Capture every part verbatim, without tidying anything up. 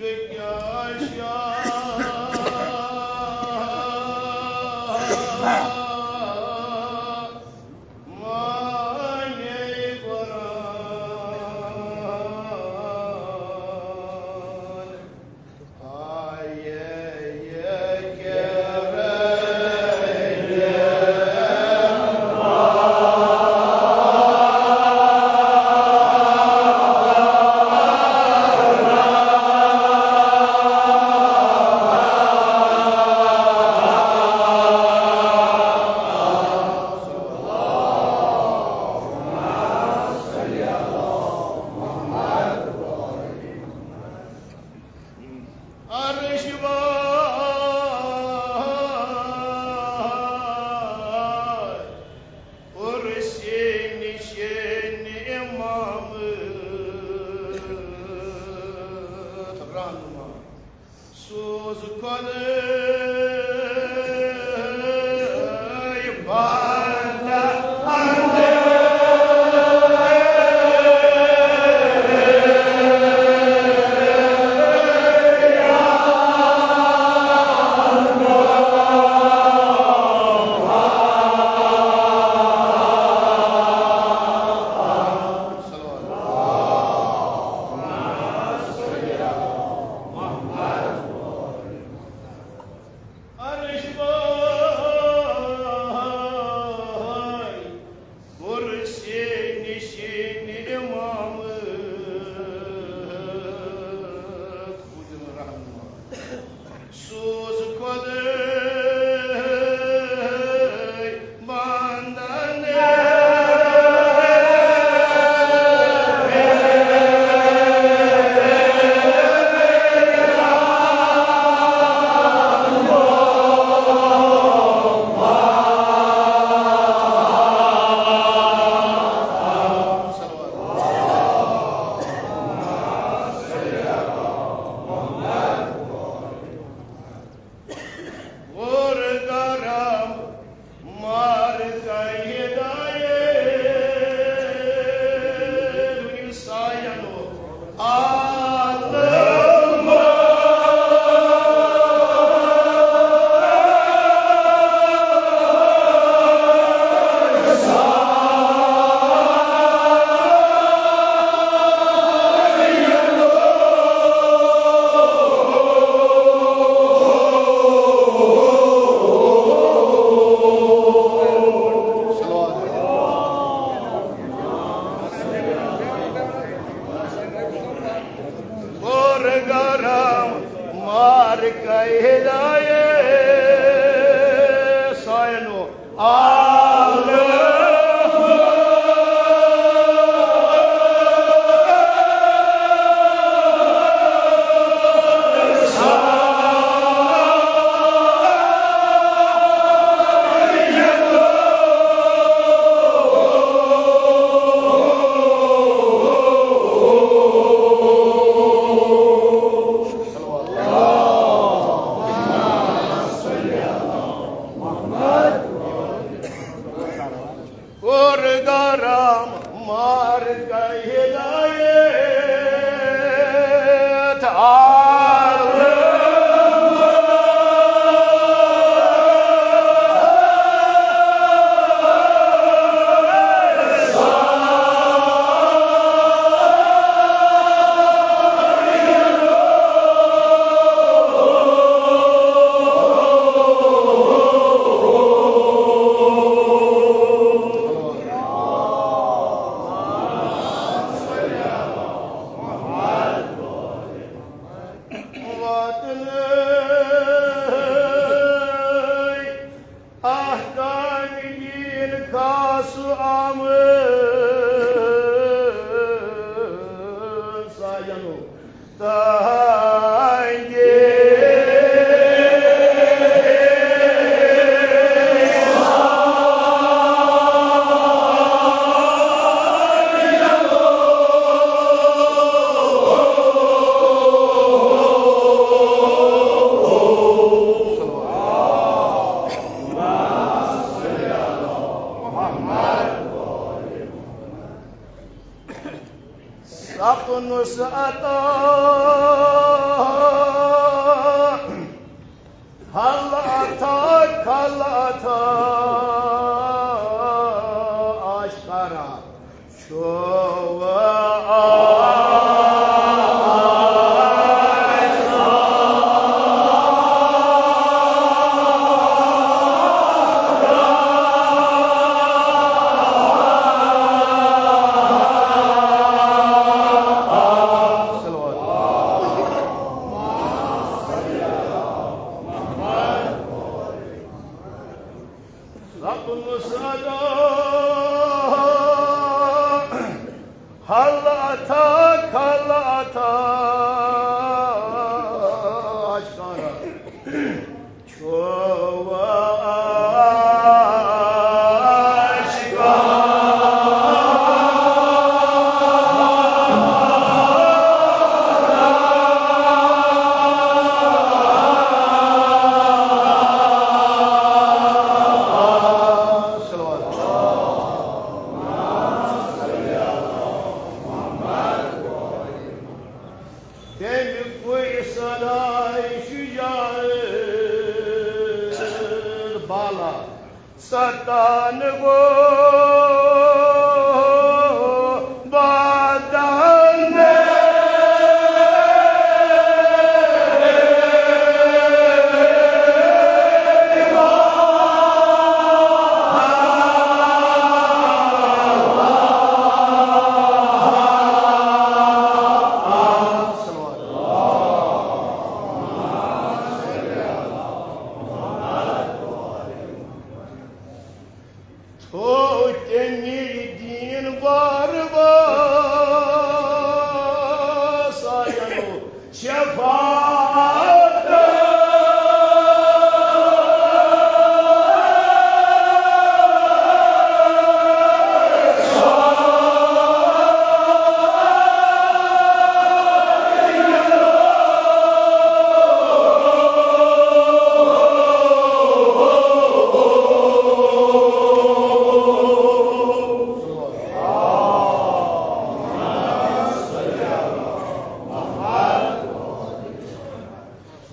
کیٛاہ شاہ معنی قرآن۔ آیے یہ کہ عرش وای، کرسی نشین امام رہنما۔ سوز خدای بندہ اندر۔ عرش وای، کرسی نشین امام۔ سوز خدای بندن۔ غور کرم مار کا ہدایت، سایہ نو عالم۔ غور کرم مار کا ہدایت، سایہ نو عالم۔ غور کرم مار کا ہدایت عالم۔ واتنٲے احکام دین خاص عام سایَنو تانگے۔ صدا، هل أتاك، هل أتاك، آشکارا۔ چھُ آشکارا۔ تَمہِ کُے صداے چھُ یار بالا، ستان گوٚو بدن۔ تھوٚو تٔمۍ دین وارٕ وارٕ سایَن شفاعت۔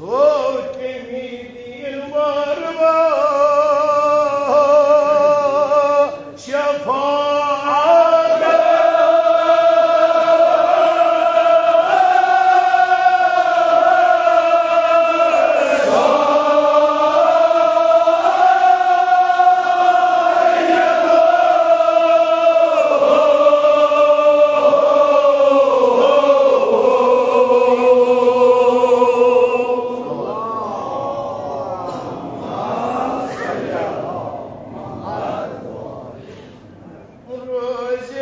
ہو تٔمی دین وارٕ وارٕ شفاعت۔ روزِ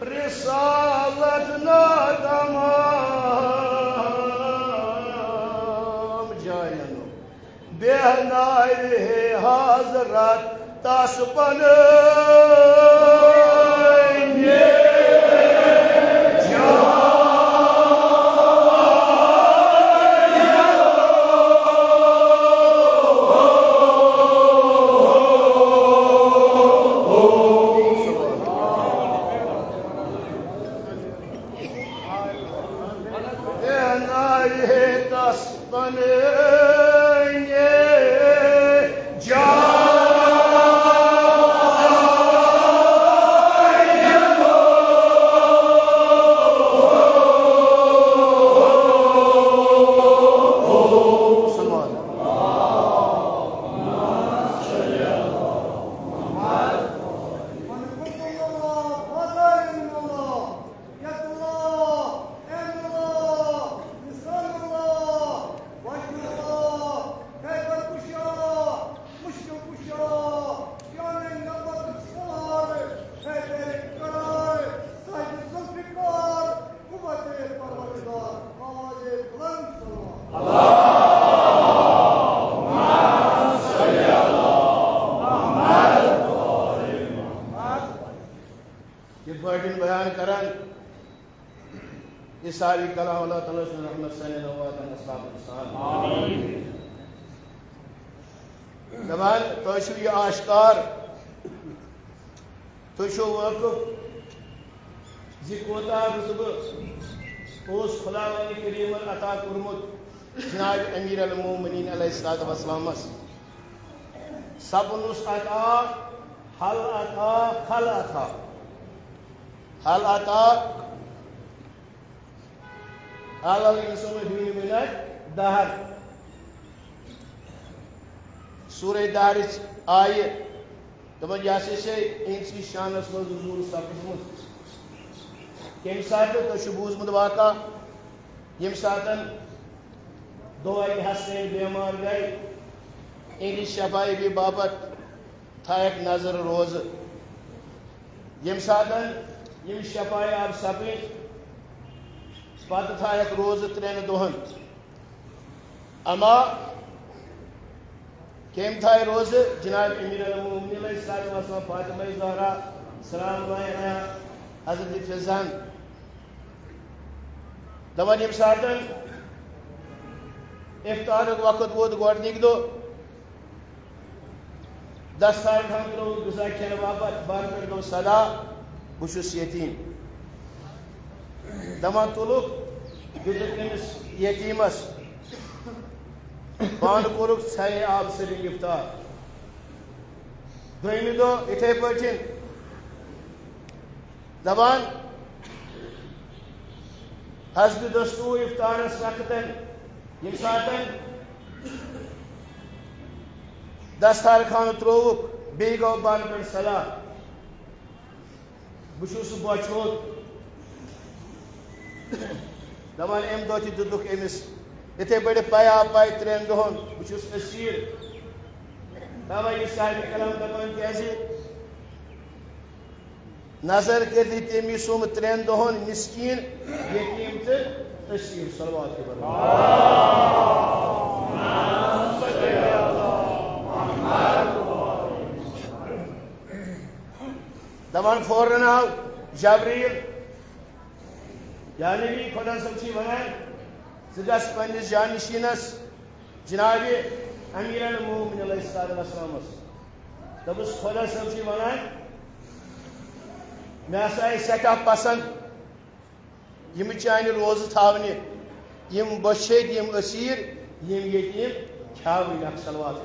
رسالت نا تمام جاین، بیہناوِ ہے حضرت تس پنٕنۍ جاے۔ بیہناوِ ہے تس پنٕنۍ جاے۔ يد الله، عين الله، لسان الله، وجه الله، خیبر کشا، مشکل کشا، جان نبت سوار، حیدر قرار، صاحب ذوالفقار، قوت پروردگار، آواز بلند صلوات۔ یِتھ پٲٹھۍ بیان کران، یہِ ساری کلام اللہ تعالیٰ سٕنٛز رحمت سانٮ۪ن واتن اصحابن سان۔ دپان، تۄہہِ چھُو یہِ آشکار، تُہۍ چھِو وٲقف زِ کوٗتاہ رُتبہٕ اوس خداوند کریمن عطا کوٚرمُت جناب امیر المومنین علیہ الصلوۃ والسلامس۔ سپُن اوس عطا، حل عطا، خل عطا۔ حل عطا، حل الانسان حین من الدہر۔ سورہ دہرٕچ آیہِ، دپان، یہِ ہسا چھے أمۍ سٕے شانس منٛز حضور سپُدمُت۔ کمہِ ساتہٕ تۄہہِ چھُ بوٗزمُت واقعہ، ییٚمہِ ساتہٕ دۄہے ہستہٕ بیمار گٔے، اِہِنٛدِ شفا یابی باپتھ تھایَکھ نظر روزٕ۔ ییٚمہِ ساتَن یِم شفا یاب سپٕدۍ، پتہٕ تھایَکھ روزٕ ترٛٮ۪ن دۄہَن۔ اما کٔمۍ تھایہِ روزٕ؟ جناب امیر المومنین علیہ الصلوۃ والسلام، فاطمہ زہرا سلام اللہ علیہا، حضرت فضہ۔ دپان ییٚمہِ ساتَن افطارُک وقت ووت گۄڈٕنِکۍ دۄہ، دستارخان ترٛووُکھ غذا کھٮ۪نہٕ باپتھ، بۄنہٕ پٮ۪ٹھ گوٚو صدا، بہٕ چھُس یتیٖم۔ دپان تُلُکھ، دیُتُکھ أمِس یتیٖمس، پانہٕ کوٚرُکھ ژھرِ آبہٕ سۭتۍ افطار۔ دوٚیمہِ دۄہ یِتھے پٲٹھۍ دپان، حسب دستور افطارس وقتن ییٚمہِ ساتن دستارخان ترٛووُکھ، بیٚیہِ گوٚو بۄنہٕ پٮ۪ٹھ صدا، بہٕ چھُس سُہ بۄچھِ ہوٚت۔ دپان، امہِ دۄہ تہِ دیُتُکھ أمِس یِتھے پٲٹھۍ پیا پاے ترٛٮ۪ن دۄہن، بہٕ چھُس اسیٖر۔ توے یہِ صاحب کلام دپان، کیازِ نظر کٔرِتھ تٔمۍ سُنٛد ترٛٮ۪ن دۄہن مسکیٖن، یتیٖم تہٕ اسیٖر۔ صلوات کے برابر۔ دپان فوراً آو جبریل، یا نبی، خدا صٲب چھِ ونان، ژٕ گژھ پننِس جانشینس جناب امیر المومنین علیہ الصلوۃ والسلامس۔ دوٚپُس، خدا صٲب چھِ ونان، مےٚ ہسا آیہِ سٮ۪ٹھاہ پسند یِم چانہِ روزٕ تھاونہِ، یِم بۄچھِ ہیٚتۍ، یِم اسیٖر، یِم یتیٖم کھیاوٕنۍ۔ اکھ صلوات۔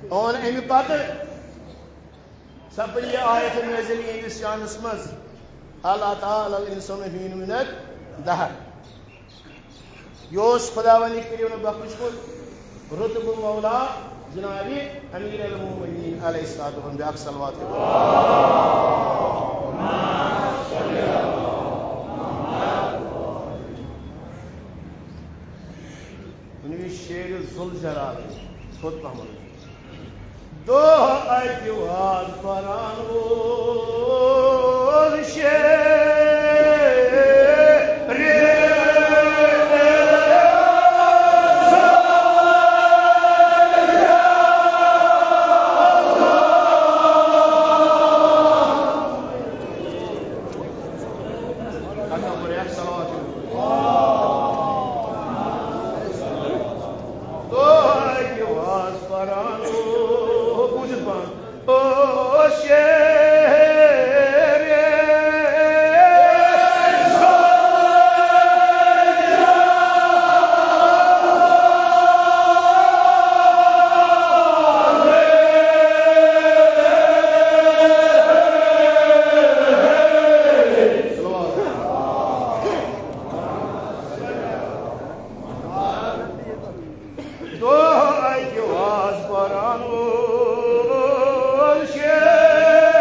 اون امہِ پتہٕ سپدِ یہِ آیت نٲزِل یِہنٛدِس شانس منٛز، ہل اتی علی الانسان حین من الدہر۔ یہِ اوس خداوندِ کریمن بخشمُت رتبہٕ مولا جناب امیر المومنین علیہ الصلوۃ والسلام۔ بیاکھ صلوات۔ ؤنِو یہِ شعرِ ذوالجلال تھوٚد پہمتھ۔ دۄہ اَکہِ وازٕ پران اوس شیرِ۔ دۄہ اَکہِ وازٕ پران اوس، بوٗزِتھ پانہٕ۔ او شیرِ۔ دۄہ اَکہِ وازٕ پران اوس شیرِ۔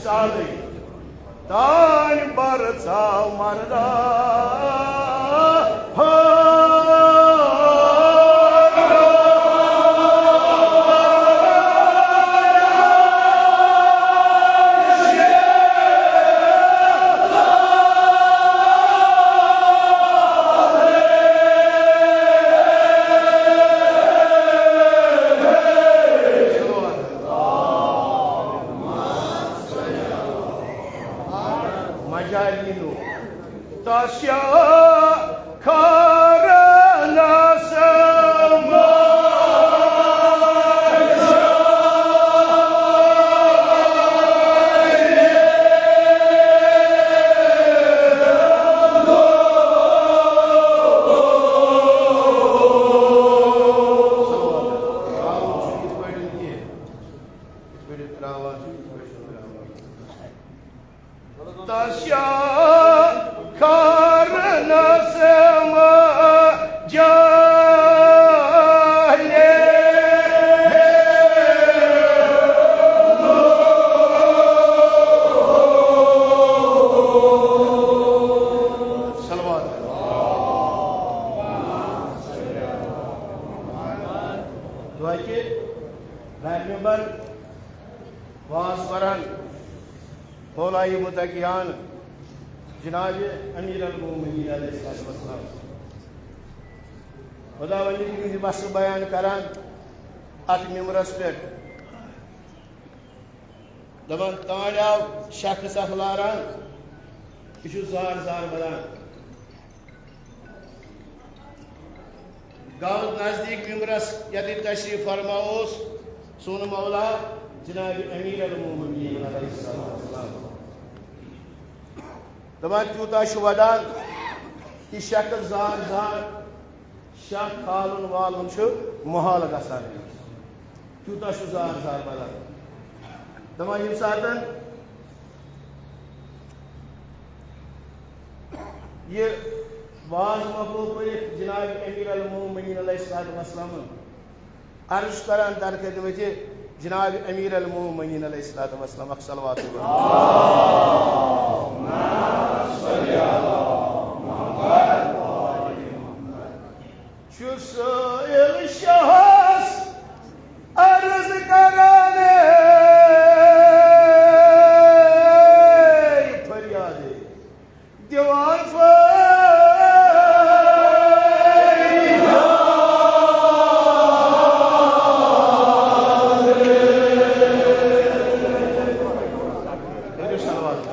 سالٕے تانۍ برژاو مردہ۔ ہو۔ مجالینو تسیا کھارنس منٛز۔ تسیا کھارنس مجالے۔ صلوات۔ دعا کہ رحمِ بر واز وران مولای متقیان جناب امیر المومنین علیہ الصلوۃ والسلام۔ خداوندی ہٕنٛدِ مسلہٕ بیان کران اتھ ممبرس پٮ۪ٹھ۔ دپان تانۍ آو شخص اکھ لاران، یہِ چھُ زار زار ولان۔ گوٚو نزدیٖک ممبرس ییٚتہِ تشریف فرما اوس سون مولا جناب امیر المومنین علیہ الصلوۃ والسلام۔ دپان تیوٗتاہ چھُ ودان، یہِ شخص زار زار شاہ کھالُن والُن چھُ محال گژھان۔ تیوٗتاہ چھُ زار زار ودان۔ دپان ییٚمہِ ساتن یہِ واز مۄکلو پٔرِتھ جناب امیر المومنین علیہ الصلوۃ والسلامن عرض کران در خدمت جناب امیر المومنین علیہ الصلوۃ والسلام اکھ صلوات۔ چھُ سٲیِل شاہس عرض کران، اے فریاد دِوان فریاد۔ کٔرِو صلوات۔ کٔرِو صلوات۔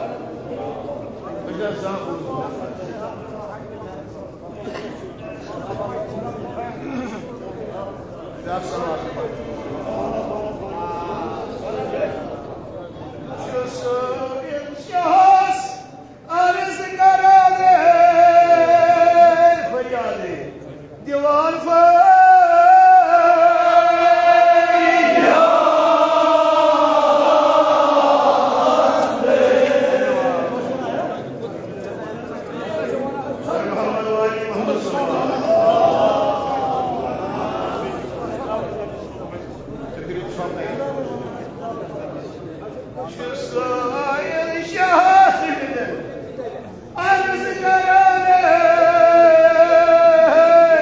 عرض کران، اے فریاد دِوان فریاد۔ چھُ سٲیِل شاہ سٕنٛدِ عرض کران، اے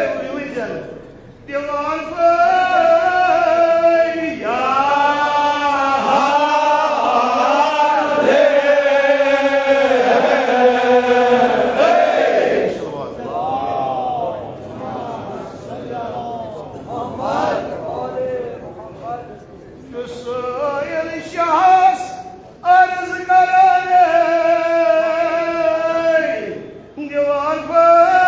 وٕچھِو زن دِوان فریاد۔ سٲیِل شاہس عرض کران، اے دِوان فریاد۔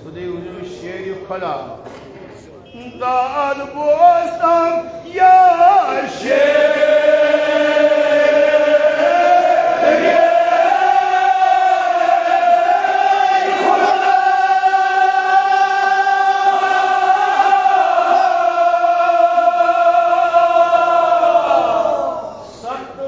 خدای ؤنِو شیرِ خدا۔ داد بوزتم یا شیر خدا۔ سخت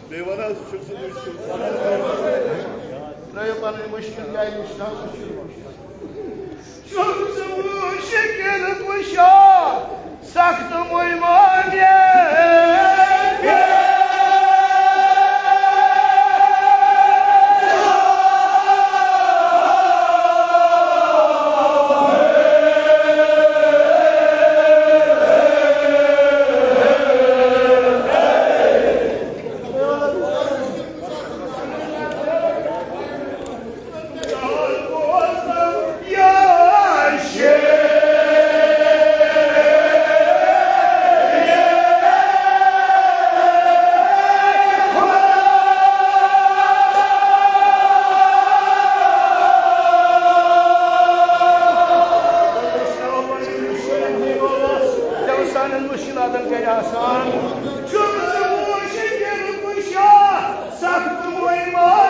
بیٚیہِ وَن حظ، چھُکھ ژٕ مُشکِل؟ ترٛٲیِو پَنٕنۍ مُشکِل جایہِ نِش، نہ مُشکِل، مُشکِل۔ چھُکھ ژٕ مُشکِل کُشا، سخت مُیمان۔ سانٮ۪ن مُشکِلاتَن کَرِ آسان۔ چھُکھ ژٕ مُشکِل کُشا، سخت مُیمان۔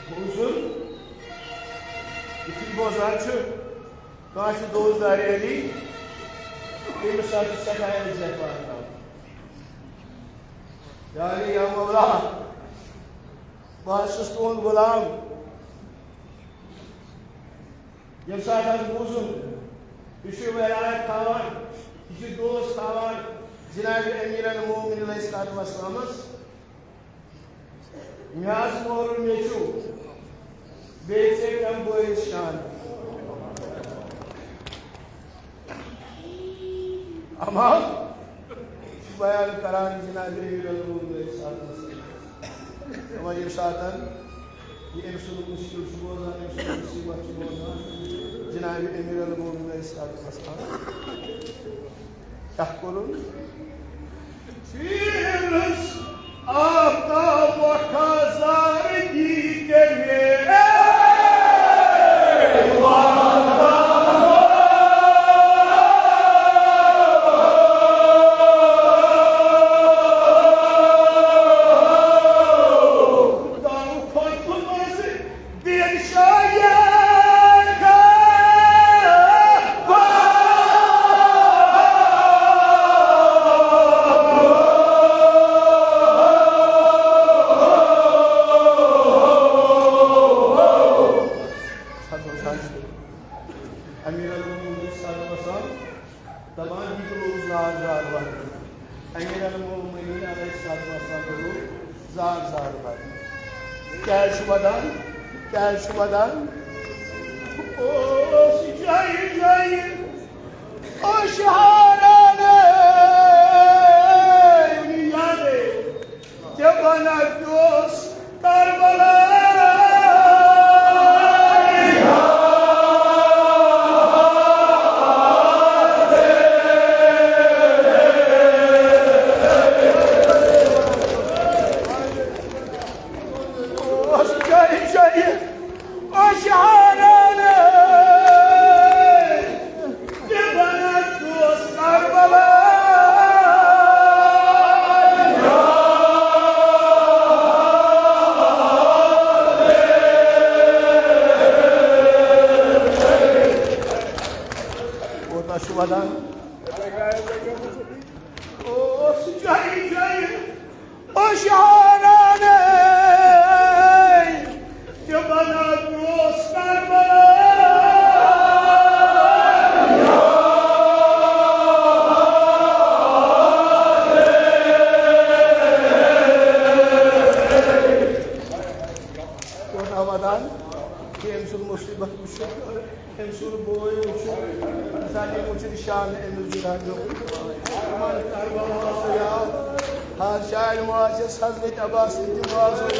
بوزُن، یُتھُے بوزان چھُ کٲنٛسہِ دوست دارِ علی، تٔمِس ہسا چھُ سٮ۪ٹھاہ عزت واتان۔ یا علی یا مولا، بہٕ حظ چھُس تُہُنٛد غلام۔ ییٚمہِ ساتہٕ حظ بوٗزُن، یہِ چھُ وٮ۪لایت تھاوان، یہِ چھُ دوست تھاوان جناب امیر المومنین علیہ الصلوۃ والسلامس۔ مےٚ حظ مورُن نیٚچوٗ، بیٚیہِ ژےٚ کَم بٲیِس شان۔ اما چھُ بیان کران جناب امیر المومنین علیہ الصلوۃ والسلام۔ اما ییٚمہِ ساتہٕ یہِ أمۍ سُنٛد مُشکِل چھُ بوزان، أمۍ سُنٛد مُصیٖبت چھُ بوزان، جناب امیر المومنین علیہ الصلوۃ والسلام۔ کیٛاہ کوٚرُن؟ چیٖرس آفتاب وۄتھان زارٕ دی تیٚلہِ۔ امیر المومنین صلی اللہ علیہ وسلم دپان، یہِ تہِ لوٚگ زار زار وَنُن۔ امیر المومنین علیہ الصلوۃ والسلام تہِ لوٚگ زار زار وَنُن۔ کیٛازِ چھُ وَدان؟ کیٛازِ چھُ وَدان؟ اوس جایہِ جایہِ، اوس شہارانہٕ یادے۔ تہِ بناو پیوس کربلا۔ اوس جایہِ جایہِ، اوس شہارانہٕ۔ تہِ بناو پیوس کربلا۔ کوتاہ چھُ وَدان؟ اوس جایہِ جایہِ، اوس شہارانَے، تہِ بناو پیوس کربلا۔ کوتاہ وَدان، کہِ أمۍ سُنٛد مُصیٖبت وٕچھِتھ، أمۍ سُنٛد بوے وٕچھِتھ، زَنہِ وٕچھِتھ شان أمِس جناب۔ یِمَن کربلاہَس یاد، حظ شاید ما آسٮ۪س حضرت عباس سٕنٛدِ معصوم۔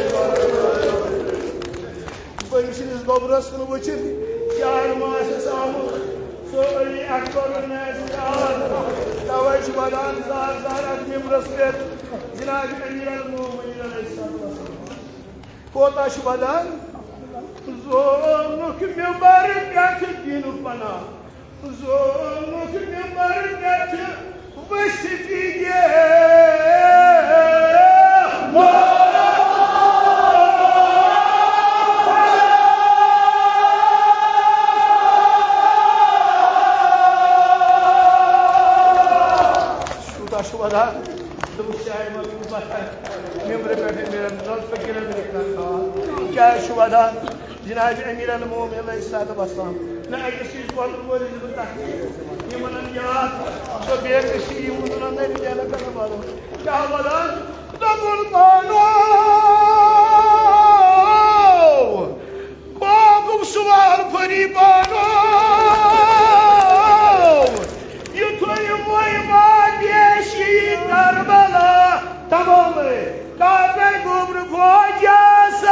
أمۍ سٕنٛدِس گوٚبرَس کُن وٕچھِتھ، شاید ما آسٮ۪س آمُت سُہ علی اکبر نازِ یاد۔ تَوَے چھُ وَدان زار زار اَتھ مِمبرَس پٮ۪ٹھ جناب امیر المومنین علیہ السلام۔ کوتاہ چھُ وَدان؟ زونُکھ مِمبر پٮ۪ٹھ دِنُک پناہ، زونُکھ مِمبر پٮ۪ٹھ ؤسِتھ یہِ کوٗتاہ چھُ وَدان؟ دوٚپُکھ، شاعر ما چھُ پَتہ؟ مِمبرٕ پٮ۪ٹھَے میرَن رَز فقیٖرَن رِکھنَن کال۔ کیٛازِ چھُ وَدان؟ جناب امیر المومنین علیہ الصلوۃ والسلام۔ نہ أکِس کِس گۄڈٕ کورِ دِژ بہٕ تحقیٖق۔ یِمَن یاد، سۄ بیٚیہِ کٔشیٖرِ یِمَن وَنان نہ رِجالَن کَرَن وَلُن۔ کیٛاہ وَدان؟ دوٚپُن پانو، خوفُک سوال فریبانو۔ یُتھُے وۄنۍ واتہِ شیٖن کربلا، تمامٕے کاپے گوٚبرٕ فوجس۔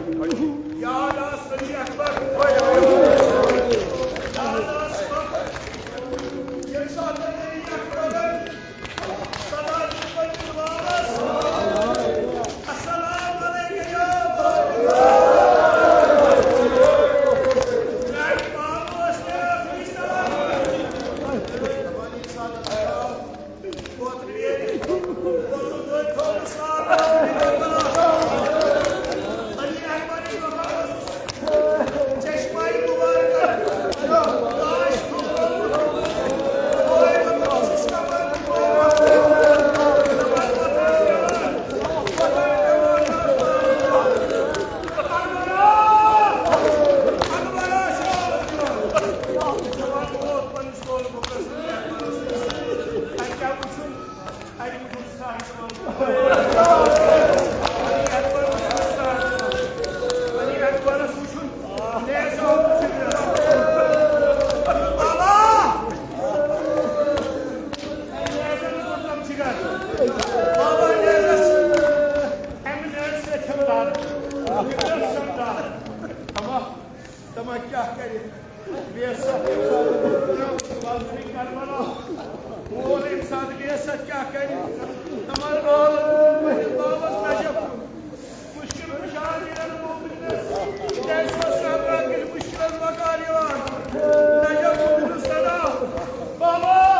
یاد آس علی اکبر۔ یاد آس وقت۔ ییٚمہِ ساتہٕ علی اکبرن صدا دِژ پننِس بابس، "السلام علیکم یا بابا۔" میانہِ بابہٕ اوس مےٚ ٲخری سلام۔ دپان کیٛاہ کرِ؟ بیٚیہِ ہسا ییٚمہِ ساتہٕ کربلا وول، ییٚمہِ ساتہٕ بیٚیہِ ہسا کیٛاہ کرِ؟ دپان آو پننِس بابس نجف کُن۔ مُشکِل کُشادٕ یِوان مومنس، تٔمۍ سٕنٛز صبرا کِس مُشکِلس بکار یِوان۔ نجف کُن دیُت صدا، بابا،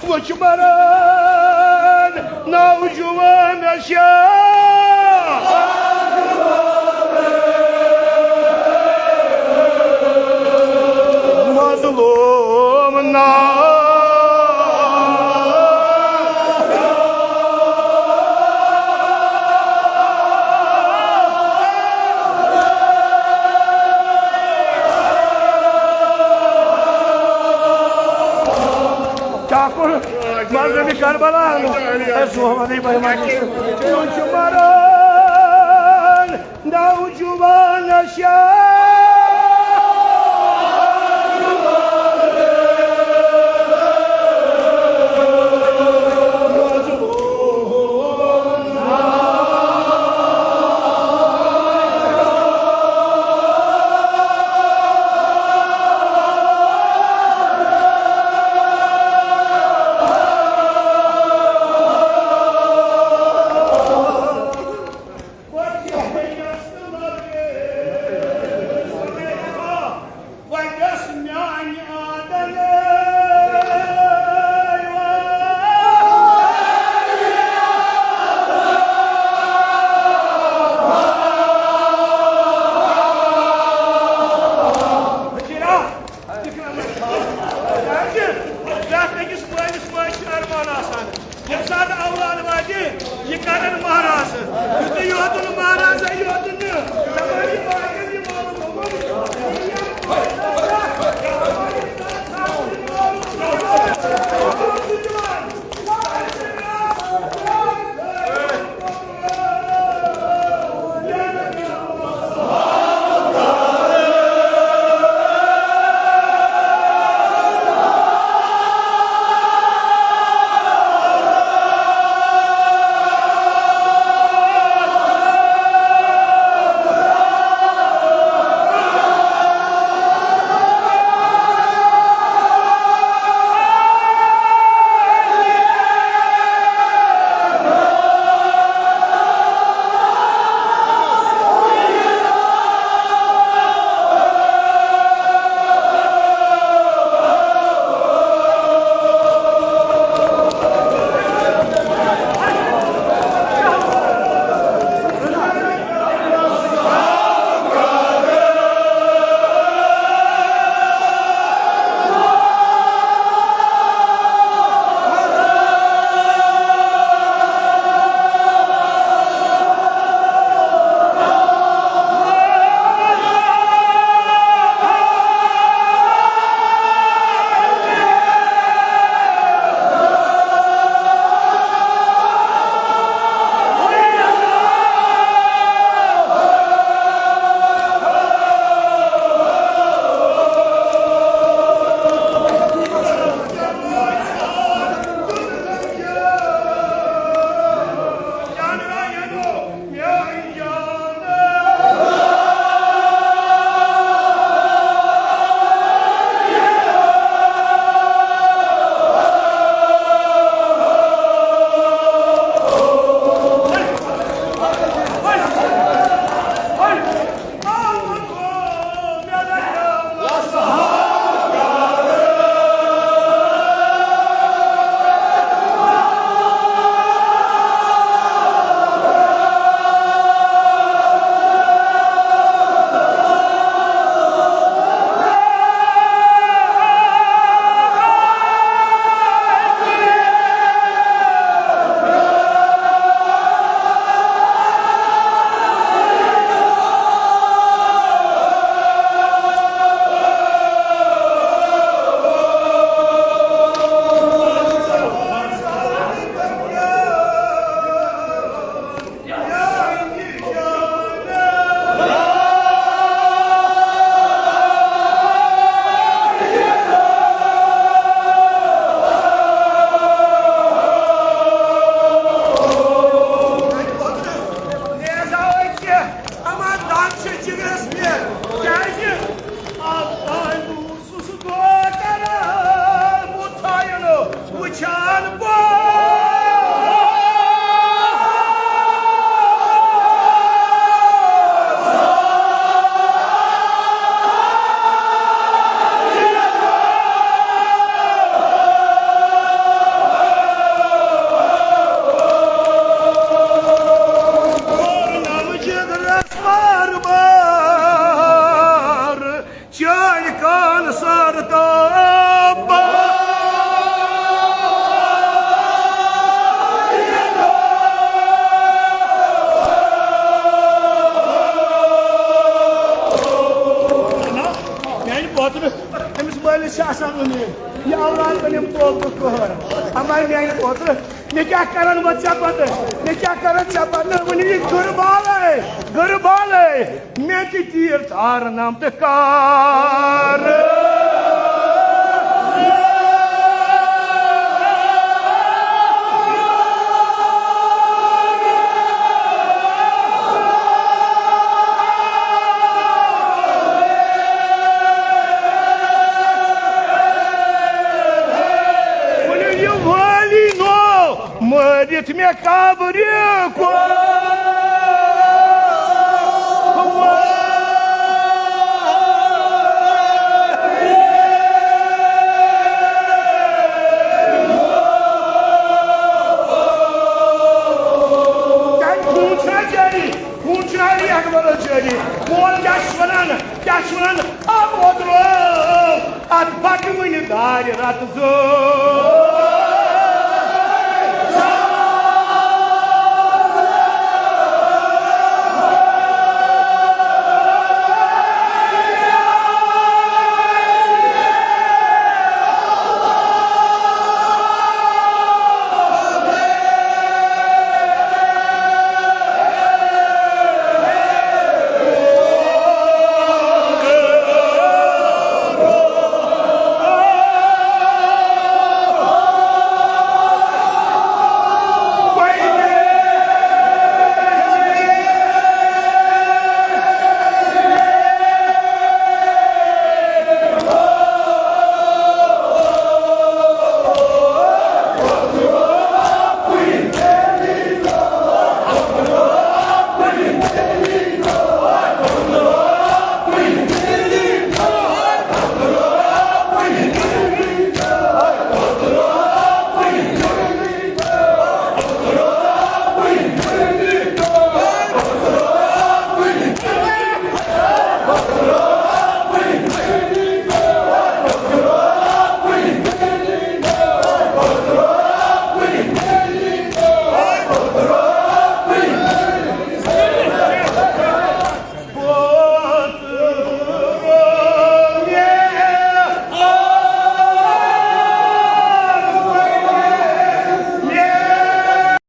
وچھ مران نوجوان شاہ مظلوم نا۔ کیٛاہ کوٚر مظلومِ کربلا؟ اے سوہمَنٕے بے معنی۔ وُچھ مران نوجوان شاہ۔ أمِس مٲلِس چھِ آسان اُمید، یہِ اولاد بَنٮ۪م توبہٕ قہر۔ اَما میٛانہِ پوترٕ، مےٚ کیٛاہ کَرَن وۄنۍ ژےٚ پَتہٕ؟ مےٚ کیٛاہ کَرَن ژےٚ پَتہٕ؟ نہ، وۄنۍ یہِ گُربالَے، گُربالَے، مےٚ تہِ تیٖر تارنام تہٕ کار۔ ؤلِو یہِ وٲلی نو مٲرِتھ مےٚ قبرِ کُن۔ تَتہِ خوٗن چھُنہ جٲری، خوٗن چھُنہ علی اکبرس جٲری۔ مول کیٛاہ چھُ وَنان، کیٛاہ چھُ وَنان؟ اَتھ اوترٕ، اَتھ پَکہٕ وٕنہِ دارِ رَتہٕ زٕ۔